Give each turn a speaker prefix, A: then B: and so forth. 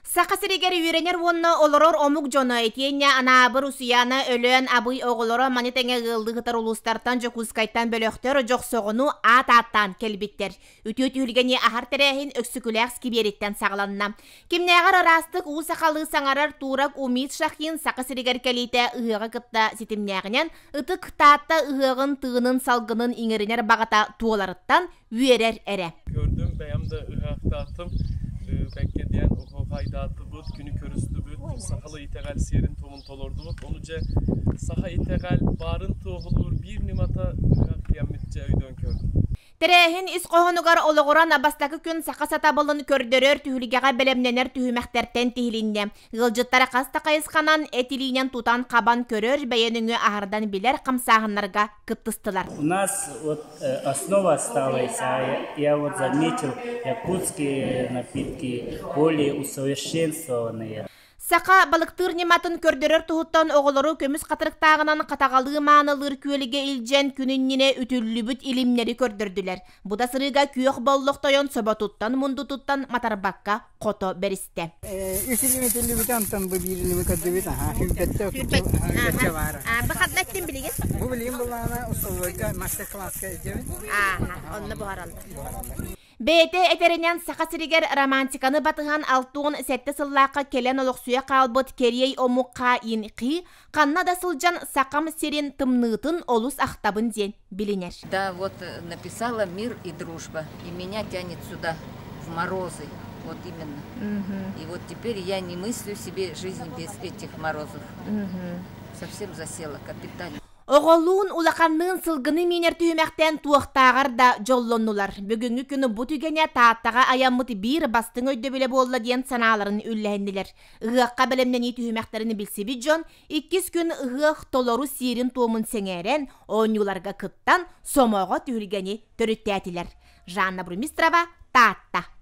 A: Саха сиригэр үөрэнэр уонна олорор омук дьоно итиэннэ Анаабыр, Усуйаана, Өлөөн, Абый оҕолоро маны тэҥэ ыаллыы сытар улуустартан Дьокуускайтан бөлөхтөр Дьохсоҕону аат ааттаан кэлбиттэр. Үтүө түһүлгэни аһар тэрээһин Өксөкүлээх скибиэриттэн саҕаланна. Кимнээҕэр ыраастык уу сахалыы саҥарар турок Умит Шахин Саха сиригэр кэлиитэ ыһыаҕы кытта ситимнээҕинэн ытык Таатта ыһыаҕын тыынын салгынын иҥэринэр баҕата туоларыттан үөрэр эрэ.
B: Көрдүм, бэйэм да ыһыахтаатым, бэккэ диэн оһуохайдаатыбыт, күнү көрүстүбүт, сахалыы итэҕэл сиэрин-туомун толордубут. Ону дьэ саха итэҕэл баарын туоһулуур биир ньымата ыһыах диэммит дьэ өйдөөн көрдүм.
A: Тэрээһин ис хоһоонугар олоҕуран бастакы күн саха сатабылын көрдөрөр түһүлгэҕэ бэлэмнэнэр түһүмэхтэртэн тиһилиннэ. Ыалдьыттара хас да хайысханан эт илиинэн тутан-хабан көрөр, бэйэ нөҥүө аһардан билэр хамсааһыннарга кыттыстылар.
C: У нас вот основа осталась, а я вот заметил, якутские напитки более усовершенствованные.
A: Саха балыктыыр ньыматын көрдөрөр туһуттан оҕолору көмүс хатырыктааҕынан хатаҕалыы маанылыыр күөлгэ илдьэн күн иннинэ үтүллүбүт илимнэри көрдөрдүлэр. Бу да сырыыга күөх боллох тойон соботуттан мундутуттан матарбакка хото бэристэ.
D: Үс илим үтүллүбүтэ, онтон бу биир илими көрдүбүт. Аха, сүүрбэттэ сүүрбэччэ баара.
A: Бу ханна эттин билигин?
D: Бу билигин буллаҕына устоловойга мастер-класска илдьэбит.
A: Ааха, онно буһараллар.
D: Буһараллар.
A: Бэйэтэ этэринэн, Саха сиригэр романтиканы батыһан 67 сыллаахха кэлэн олохсуйа хаалбыт кэриэй омук Ха-Ин-Хи ханна да сылдьан Сахам сирин тымныытын олус ахтабын диэн билинэр.
E: Да, вот написала «Мир и дружба», и меня тянет сюда, в морозы, вот именно. И вот теперь я не мыслю себе жизнь без этих морозов. Совсем засела капитально.
A: Оҕолуун улаханныын сылгыны миинэр түһүмэхтэн туохтааҕар да дьоллоннулар. Бүгүҥҥү күн бу түгэнэ Тааттаҕа айаммыт биир бастыҥ өйдөбүлэ буолла диэн санааларын үллэһиннилэр. Ыһыахха бэлэмнэнии түһүмэхтэрин билсибит дьон иккис күн ыһыах толору сиэрин-туомун сэҥээрэн, оонньууларга кыттан, сомоҕо түһүлгэни төрүттээтилэр. Жанна Бурмистрова, Таатта.